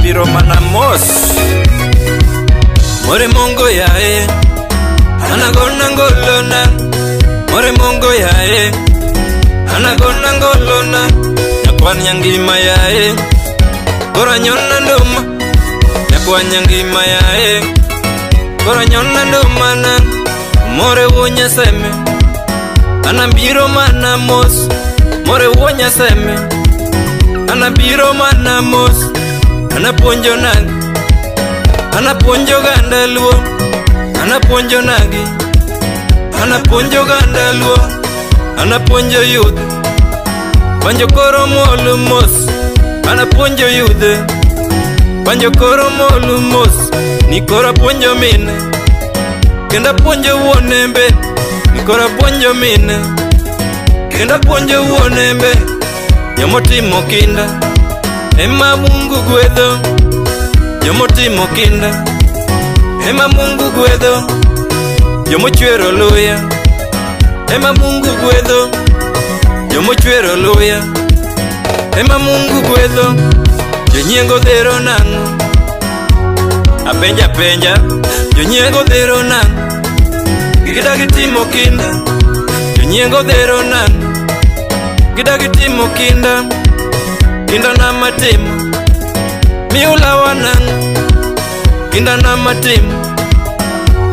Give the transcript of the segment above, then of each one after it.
Anabiro mana mos. More mongo yae, anagona ngolona. More mongo yae, anagona ngolona. Nyakwan nyangima yae, kora nyona nduma. Nyakwan nyangima yae, kora nyona nduma na. More wuonya seme, anabiro mana mos. More wuonya seme, anabiro mana mos. Anapuonjo nagi, anapuonjo oganda luo, anapuonjo nagi, anapuonjo oganda luo, anapuonjo youth. Banjo koro molu mos, anapuonjo youth. Banjo koro molu mos, ni koro apuonjo mine, kendo apuonjo wuonembe, ni koro apuonjo mine, kendo apuonjo wuonembe, jomotimo kinda, ema Mungu gwedho, jomotimo kinda, ema Mungu gwedho, jomochwero luya, ema Mungu gwedho, jomochwero luya, ema Mungu gwedho, jonyiengo dhero nang'o? Apenja penja, jonyiengo dhero nang'o? Gidagi timo kinda, jonyiengo dhero nang'o? Gidagi timo kinda, kinda na matimo, miulawa nang'o? Kinda na matimo,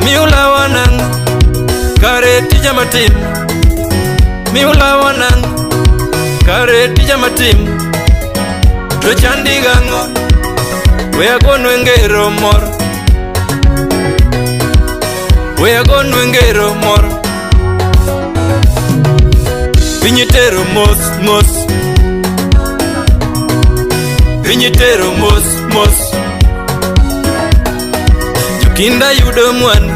miulawa nang'o? Kare tija matimo, miulawa nang'o? Kare tija matimo, to chandi gang'o? We agonu ngero moro, we agonu ngero moro. Piny itero mos mos, piny itero mos mos. Jokinda yudo mwandu,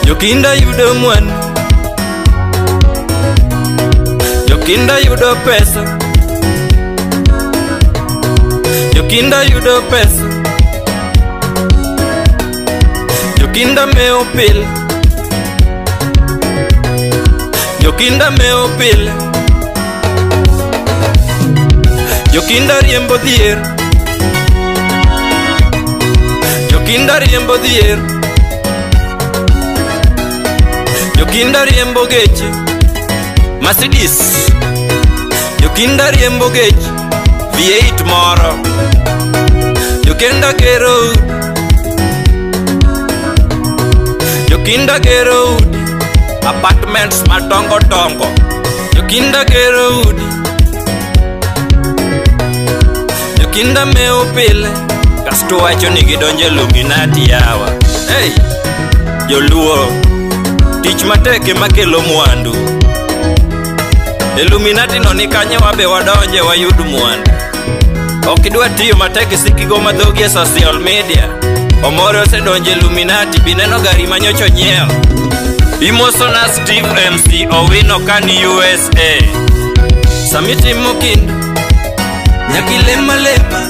jokinda yudo mwandu, jokinda yudo pesa, jokinda yudo pesa, jokinda mewo pile, jokinda mewo pile, jokinda riembo dhier, jokinda riembo dhier, jokinda riembo geche, Mercedes, jokinda riembo geche, V8 moro, jokinda gero udi, jokinda gero udi, apartments madongo dongo, jokinda gero udi, jokinda mewo pile, kasto wacho ni gidonjo Illuminati yawa. Hey, joluo, tich matek ema kelo mwandu. Illuminati no ni kanye wabe wadonje wayud mwandu. Ok idwa tiyo matek isik igo madhogi e social media. Omore osedonjo Illuminati bineno gari manyocha onyiewo. Imosona Steve MC Owino kani USA. Samitimo kinda, nyaka ilem alema.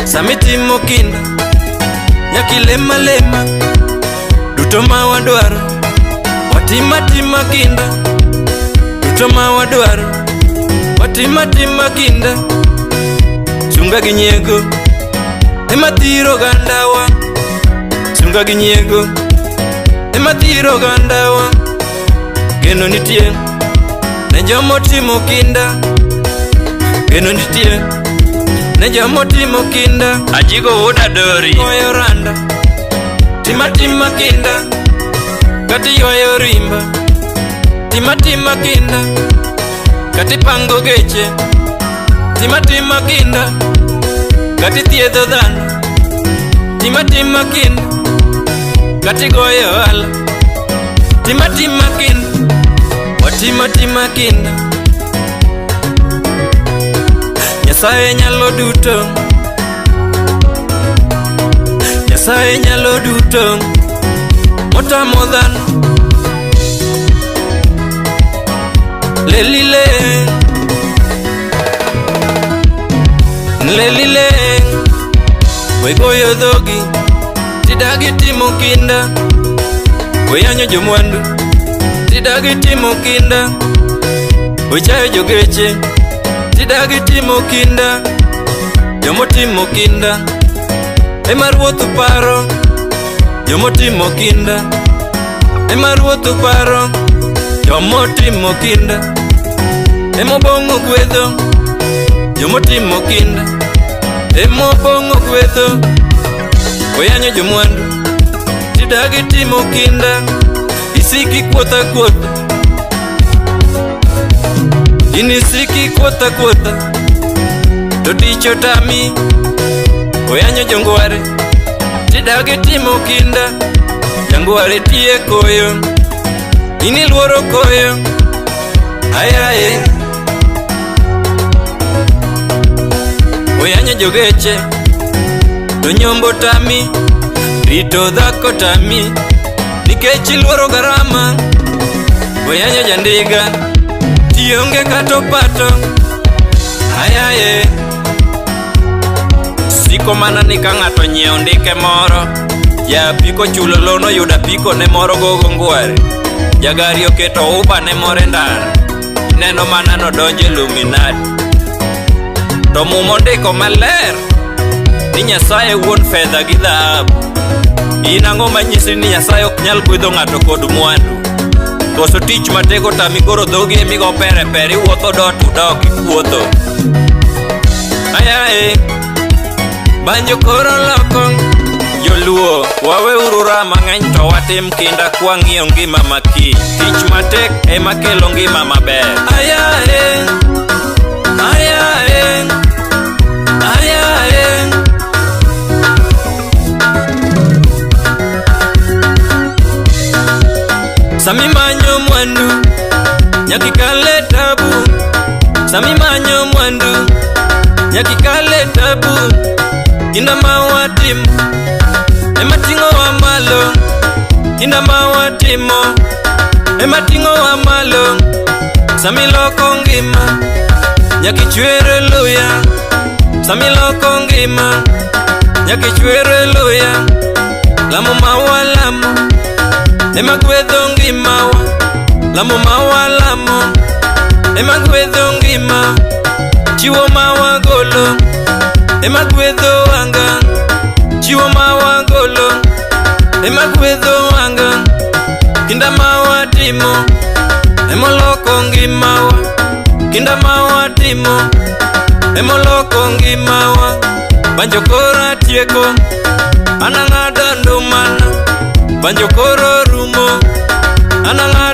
Samitimo kinda, nyaka ilem alema. Duto ma wadwaro, watim atima kinda. Duto ma wadwaro, watim atima kinda. Sunga gi nyiego ema thiro ogandawa. Sunga gi nyiego ema thiro ogandawa. Geno nitie ne jomotimo kinda. Geno nitie ne jomotimo kinda. Ajigo wuod Adori. Goyo randa, tima tima kinda, kata iywayo rimba, tima tima kinda, kata ipango geche, tima tima kinda, kata ithiedho dhano, tima tima kinda, kata igoyo ohala, tima tima kinda, watima tima kinda. Nyasaye nyalo duto, Nyasaye nyalo duto, motamo dhano. Lelile, lelile, we goyo dhogi, tidagi timo kinda, we yanyo jomwandu, tidagi timo kinda, we chayo jogeche, tidagi timo kinda. Jomotimo kinda ema Ruoth paro. Jomotimo kinda ema Ruoth paro. Jomotimo kinda ema Obong'o gwedho. Jomotimo kinda ema Obong'o gwedho. Oyanyo jomwandu tidagi timo kinda, isiki kuotha kuotha, in isiki kuotha kuotha, to tich otami. Oyanyo jongware tidagi timo kinda, jangware tiye koyo, in iluoro koyo. Ayaye oyanyo jogeche to nyombo tami, rito dhako tami, nikech iluoro garama. Oyanyo jandiga tionge kata opato. Ayaye siko mana ni ka ng'ato nyiewo ndike moro, ja apiko chulo loan oyudo apiko ne moro gogo ngware, jagari oketo uba ne moro e ndara, ineno mana nodonjo e Illuminati. To Muma ondiko maler ni Nyasaye wuon fedha gi dhahabu. In ang'o manyisi ni Nyasaye ok nyal gwedho ng'ato kod mwandu? Koso tich matek otami koro dhogi emigo pere pere iwuotho dot to dok ikuotho. Ayaye banjo koro loko joluo, waweuru raha mang'eny to watim kinda kwang'iyo ngima makiny. Tich matek ema kelo ngima maber. Ayaye ayaye ayaye. Sami manyo mwandu nyaka ikale tabu. Sami manyo mwandu nyaka ikale tabu. Kinda ma watimo ema ting'owa malo. Kinda ma watimo ema ting'owa malo. Sami loko ngima nyaka ichwer luya. Sami loko ngima nyaka ichwer luya. Lamo ma walamo ema gwedho ngimawa. Lamo ma walamo ema gwedho ngima. Chiwo ma wagolo ema gwedho wanga. Chiwo ma wagolo ema gwedho wanga. Kinda ma watimo ema oloko ngimawa. Kinda ma watimo ema oloko ngimawa. Banjo koro atieko, an ang'ado ndumana. Banjo koro rumo, an ang'ado